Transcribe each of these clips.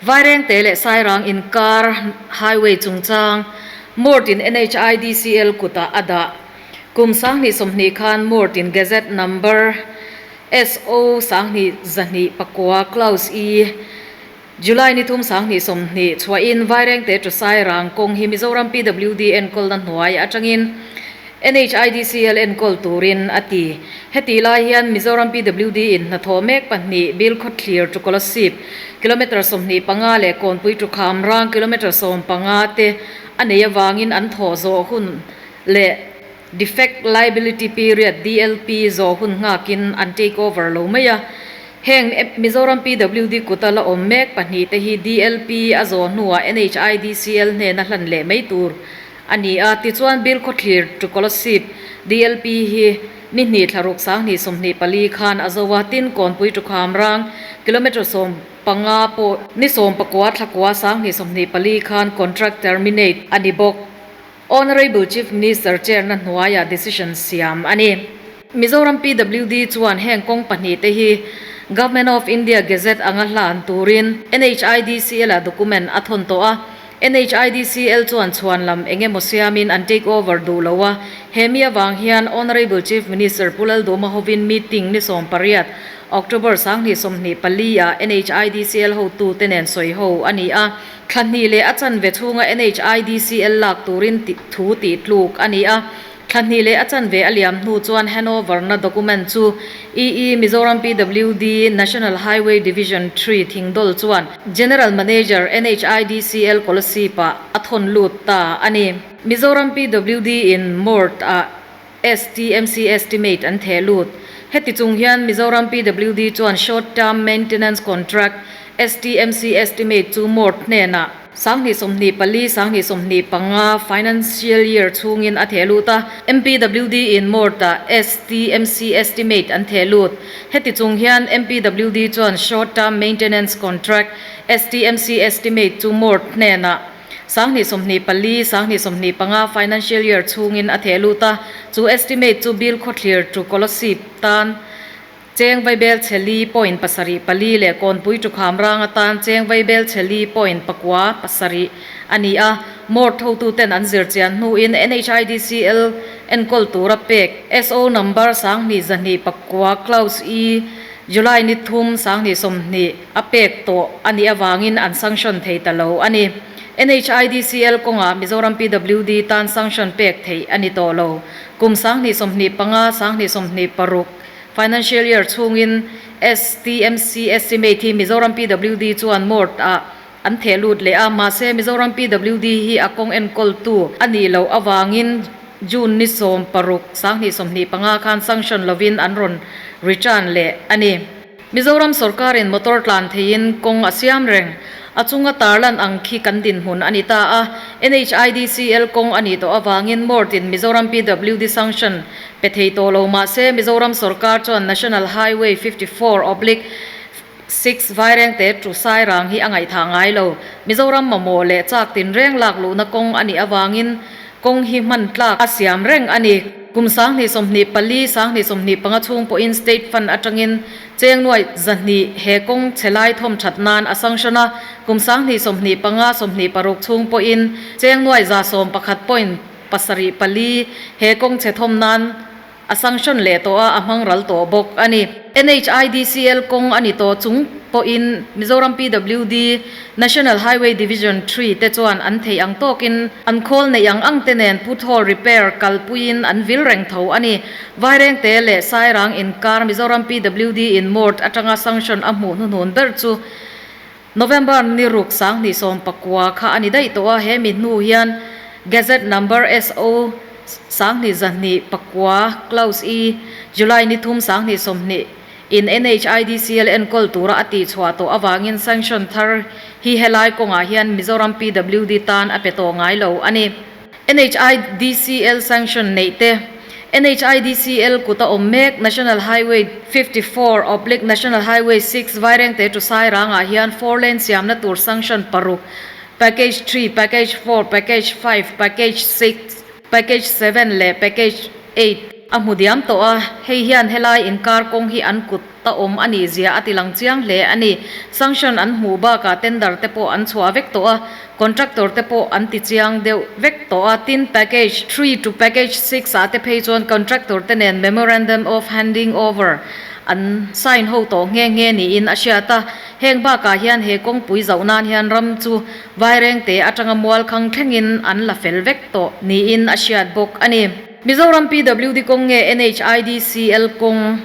Vairengte leh Sairang inkar highway chungchang Mort-in NHIDCL kutah a dah. Kum 2020 khan Mort-in Gazette Number SO 2209 Clause E July ni thum 2020 chhuahin Vairengte to Sairang kawng hi Mizoram PWD enkawlna hnuai atangin NHIDCL enkawl turin a ti. Heti lai hian Mizoram PWD in hnathawh mek pahnih Bilkhawthlir to Kolasib kilometre 25 leh Kawnpui to Khamrang kilometre 15 te a nei avangin an thawh zawh hun leh Defect Liability Period, DLP, zawh hun nghakin an take over lo mai a. Heng Mizoram PWD kuta la awm mek pahnih te hi DLP a zawh hnuah NHIDCL hnena hlan leh mai tur a ni a. Tichuan Bilkhawthlir to Kolasib DLP hi ni hnih thlaruk 2024 khan a zo a, tin Kawnpui to Khamrang kilometre 15 pawh ni 19 thlakua 2024 khan contract terminate a ni bawk. Honourable Chief Minister chair na hnuaiah decision siam a ni. Mizoram PWD chuan heng kawng pahnih te hi Government of India Gazette anga hlan turin NHIDCL ah document a thawn tawh a. NHIDCL chuan chhuan lam eng emaw siamin an take over duh lo a. He mi avang hian Honourable Chief Minister Pu Lalduma hovin meeting ni 18 October 2024 ah NHIDCL hotute nen sawi ho a ni a. Thla hnih leh a chanve chhunga NHIDCL lak turin thu tih tluk a ni a. Thla hnih leh a chanve a liam hnu chuan handover na document chu EE Mizoram PWD National Highway Division Three Thingdawl chuan General Manager NHIDCL Kolasib ah a thawn lut ta a ni. Mizoram PWD in Mort ah STMC estimate an theh lut. Heti chung hian Mizoram PWD chuan Short Term Maintenance Contract, STMC estimate chu Mort hnenah 2024, 2025 financial year chhungin a theh lut a. MPWD in Mort-ah STMC estimate an theh lut. Heti chung hian MPWD chuan Short Term Maintenance Contract, STMC estimate chu Mort hnenah 2024, 2025 financial year chhungin a theh lut a, chu estimate chu Bilkhawthlir to Kolasib tan cheng vaibel chhe li point pasarih pali leh Kawnpui to Khamrang atan cheng vaibel chhe li point pakua pasarih a ni a. Mort hotuten an zir chian hnuin NHIDCL enkawl tura pek SO number 2209 Clause E July ni thum 2020 a pek tawh a nih avangin an sanction thei ta lo a ni. NHIDCL kawngah Mizoram PWD tan sanction pek theih a ni tawh lo. Kum 2025, 2026 financial year chhungin STMC estimate hi Mizoram PWD chuan Mort ah an theh lut leh a, mahse Mizoram PWD hi a kawng enkawltu a nih loh avangin June ni 16, 2025 khan sanction lovin an rawn return leh a ni. Mizoram sorkarin motor tlan theiin kawng a siam reng. A chunga tarlan ang khi kan dinhmun a ni ta a. NHIDCL kawng a nih tawh avangin Mort-in Mizoram PWD sanction pe thei tawh lo mah se Mizoram sorkar chuan National Highway 54 oblique 6 Vairengte to Sairang hi a ngaihthah ngai lo. Mizoram mamawh leh chak tinreng lak luhna kawng a nih avangin kawng hi hman tlak a siam reng a ni. Kum 2024, 2025 chhung pawhin State Fund atangin cheng nuai 200 he kawng chhe lai thawm that nan a sanction a, kum 2025, 26 chhung pawhin cheng nuai 111 point pasarih pali he kawng chhe thawm nan a sanction leh tawh a, a hmang ral tawh bawk a ni. NHIDCL kawng a ni tawh chung pawhin Mizoram PWD, National Highway Division Three te chuan an theih ang tawkin an khawl neih ang ang te nen pothole repair kalpuiin an vil reng tho a ni. Vairengte leh Sairang inkar Mizoram PWD in Mort atanga sanction a hmuh hnuhnun ber chu November ni ruk 2019 kha a ni daih tawh a, he mi hnu hian Gazette Number SO 2209 Clause E July ni thum 2020 in NHIDCL enkawl tura a tihchhuah tawh avangin sanction thar hi helai kawngah hian Mizoram PWD tan a pe tawh ngai lo a ni. NHIDCL sanction neih te NHIDCL kut a awm mek National Highway 54 oblique National Highway 6 Vairengte to Sairangah hian four lane siamna tur sanction paruk Package 3, Package 4, Package 5, Package 6, Package 7 leh Package 8 a hmu diam tawh a, hei hian helai inkar kawng hi an kut. a awm a nih zia a ti lang chiang hle a ni. Sanction an hmuh bakah tender te pawh an chhuah vek tawh a, contractor te pawh an ti chiang deuh vek tawh a. Tin, package three to package six ah te phei chuan contractor te nen memorandum of handing over an sign ho tawh nghe nghe niin a hriat a. Heng bakah hian he kawngpui zauh nan hian ram chu Vairengte atanga mualkhang thlengin an la fel vek tawh niin a hriat bawk a ni. Mizoram PWD kawng nge NHIDCL kawng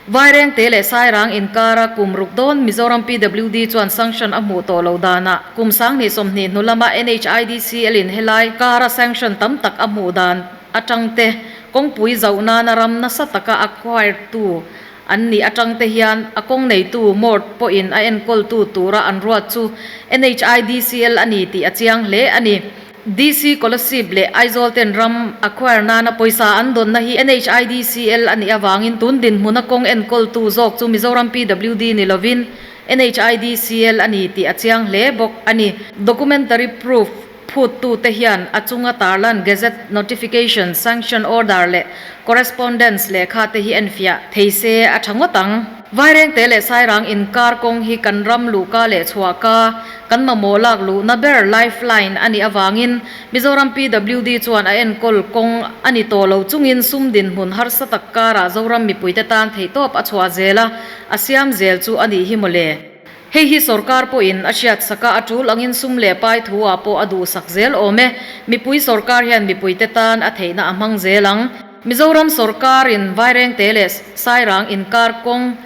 Vairengte leh Sairang inkara kum ruk dawn Mizoram PWD chuan sanction a hmuh tawh loh danah kum 2020 hnu lama NHIDCL in helai kara sanction tam tak a hmuh dan atangte kawngpui zauh nana ram nasa taka acquired tu An nih atang te hian a kawng neitu Mort pawhin a enkawltu tura an ruat chu NHIDCL a ni tih a chiang hle a ni. DC Kolasib leh Aizawl ten ram acquire nana pawisa an dawnna hi NHIDCL a nih avangin tun dinhmuna kawng enkawltu zawk chu Mizoram PWD ni lovin NHIDCL a ni tih a chiang hle bawk a ni. Documentary proof. Phuttute hian a chunga tarlan Gazette Notification, Sanction Order leh Correspondence lehkha te hi enfiah thei se a tha ngawt ang. Vairengte leh Sairang inkar kawng hi kan ram luhka leh chhuahka kan mamawh lak luhna ber lifeline a nih avangin Mizoram PWD chuan a enkawl kawng a ni tawh lo chungin sum dinhmun harsa tak karah Zoram mipuite tan theihtawp a chhuah zel a, a siam zel chu a nih hi mawle. Hei hi sorkar pawhin a hriatsak a, a tul angin sum leh pai thu-ah pawh a duhsak zel awm e. Mipui sorkar hian mipuite tan a theihna a hmang zel ang. Mizoram sorkarin Vairengte leh Sairang inkar kawng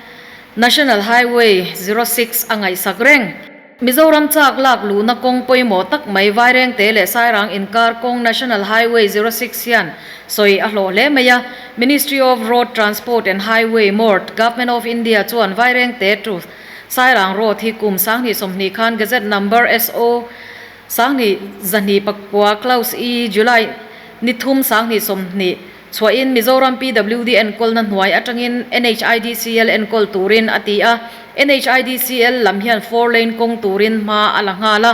National Highway 06 a ngaihsak reng. Mizoram chak lak luhna kawng pawimawh tak mai Vairengte leh Sairang inkar kawng National Highway 06 hian sawi a hlawh hle mai a. Ministry of Road Transport and Highway, MORT, Government of India chuan Vairengte to Sairang Road hi kum 2020 khan Gazette Number SO 1229 Clause E July ni thum 2020 chhuahin Mizoram PWD enkawlna hnuai atangin NHIDCL enkawl turin a ti a. NHIDCL lam hian four lane kawng turin hma a la nghal a.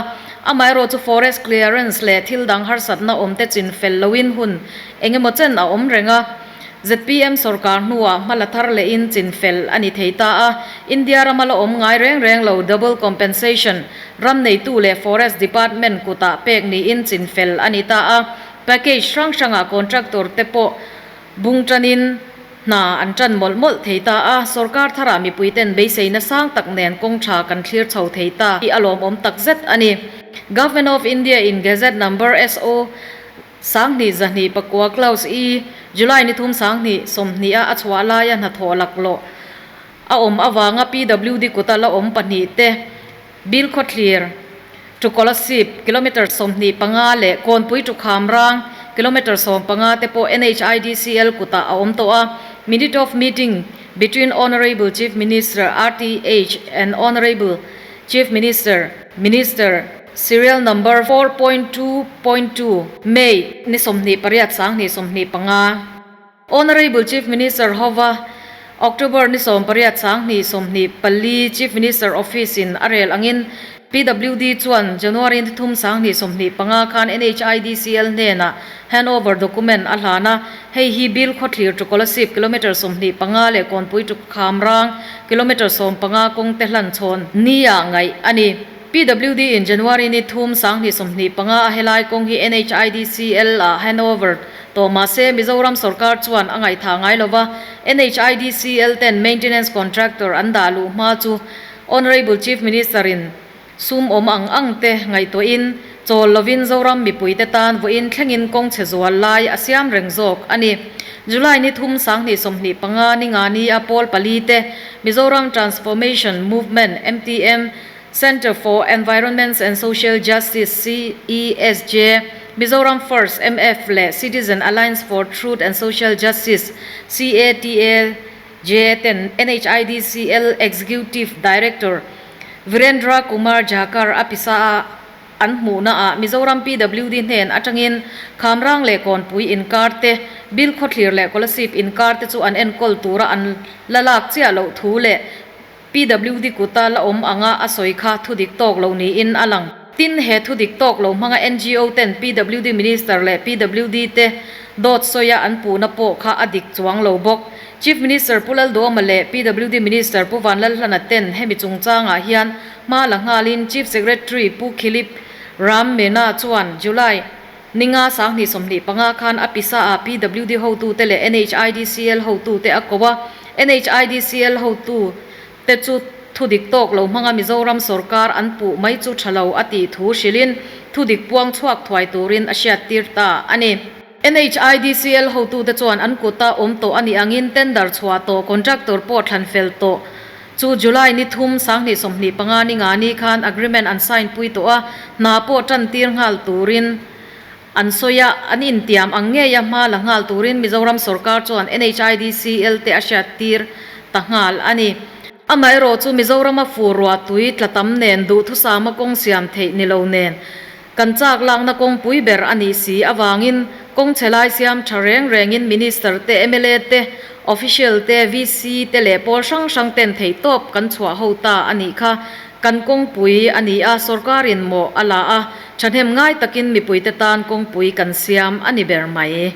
Amaherawh chu forest clearance leh thil dang harsatna awmte chin fel loin hun engemaw chen a awm reng a. Zpm sorkar hnuah hma la thar lehin chin fel a ni thei ta a, India rama la awm ngai reng reng lo double compensation ram neitu leh Forest Department kutah pek niin chin fel a ni ta a, package hrang hrangah contractor te pawh bung tanin hna an tan mawlh mawlh thei ta a, sorkar tharah mipuiten beiseina sang tak nen kawng tha kan thlir chho thei ta hi a lawmawm takzet a ni. Government of India in Gazette Number SO. 2209 Clause I, July ni thum 2020 a a chhuah laia hnathawh laklawh a awm avanga PWD kuta la awm pahnih te Bilkhawthlir to Kolasib kilometre 25 leh Kawnpui to Khamrang kilometre 15 te pawh NHIDCL kutah a awm tawh a. Minute of meeting between Honourable Chief Minister RTH and Honourable Chief Minister, Minister, Serial Number 4.2.2, May ni 28 2025. Honourable Chief Minister hova October ni 18 2024 Chief Minister Office in a rel angin PWD chuan January ni thum 2025 khan NHIDCL hnenah handover document a hlan a, hei hi Bill Khawthlir to Kolasib kilometre 25 leh Kawnpui to Khamrang kilometre 15 kawng te hlan chhawn nia ngaih a ni. PWD in January ni thum 2025 a helai kawng hi NHIDCL ah handover tawh mah se Mizoram sorkar chuan a ngaihthah ngai lova, NHIDCL ten maintenance contractor an dah luh hma chu Honourable Chief Minister in sum awm ang ang te ngaihtuahin chawl lovin Zoram mipuite tan vawiin thlengin kawng chhe zual lai a siam reng zawk a ni. July ni thum 2025 ni nga ni a pawl pali te Mizoram Transformation Movement, MTM, Centre for Environments and Social Justice, CESJ, Mizoram First, MF, leh Citizen Alliance for Truth and Social Justice, CATAJ, ten NHIDCL Executive Director Virendra Kumar Jhakar a pisa a an hmuhna ah Mizoram PWD hnen atangin Khamrang leh Kawnpui inkar te, Bilkhawthlir leh Kolasib inkar te chu an enkawl tura an la lak chiah loh thu leh PWD kuta la awm anga a sawi kha thu dik tawk lo niin a lang. Tin, he thu dik tawk lo hmanga NGO ten PWD Minister leh PWD te Dawt sawia an puhna pawh kha a dik chuang lo bawk. Chief Minister Pu Lalduhoma leh PWD Minister Pu Vanlalhlana ten hemi chungchangah hian hma la nghalin Chief Secretary Pu Khilip Ram Mena chuan July ninga 2025 khan a pisa ah PWD hotute leh NHIDCL hotute a ko a, NHIDCL hotu te chu thudik tawk lo hmanga Mizoram sorkar an puh mai chu tha lo a tih thu hrilhin thudik puang chhuak thuai turin a hriattir ta a ni. NHIDCL hotute chuan an kuta awm tawh a nih angin tender chhuah tawh contractor pawh thlan fel tawh chu July ni thum 2025 ni nga ni khan agreement an sign pui tawh a, hna pawh tan tir nghal turin an sawi a, an intiam ang ngei a hma la nghal turin Mizoram sorkar chuan NHIDCL te a hriattir ta nghal a ni. Amaherawh chu Mizorama fur ruah tui tla tam nen duhthusama kawng siam theih ni lo nen kan chak lakna kawngpui ber a nih si avangin kawng chhe lai siam tha reng rengin Minister te, mla te, Official te, VC te leh pawl hrang hrang ten theihtawp kan chhuah ho ta a nih kha. Kan kawngpui a ni a, sorkarin mawh a la a, thahnem ngai takin mipuite tan kawngpui kan siam a ni ber mai.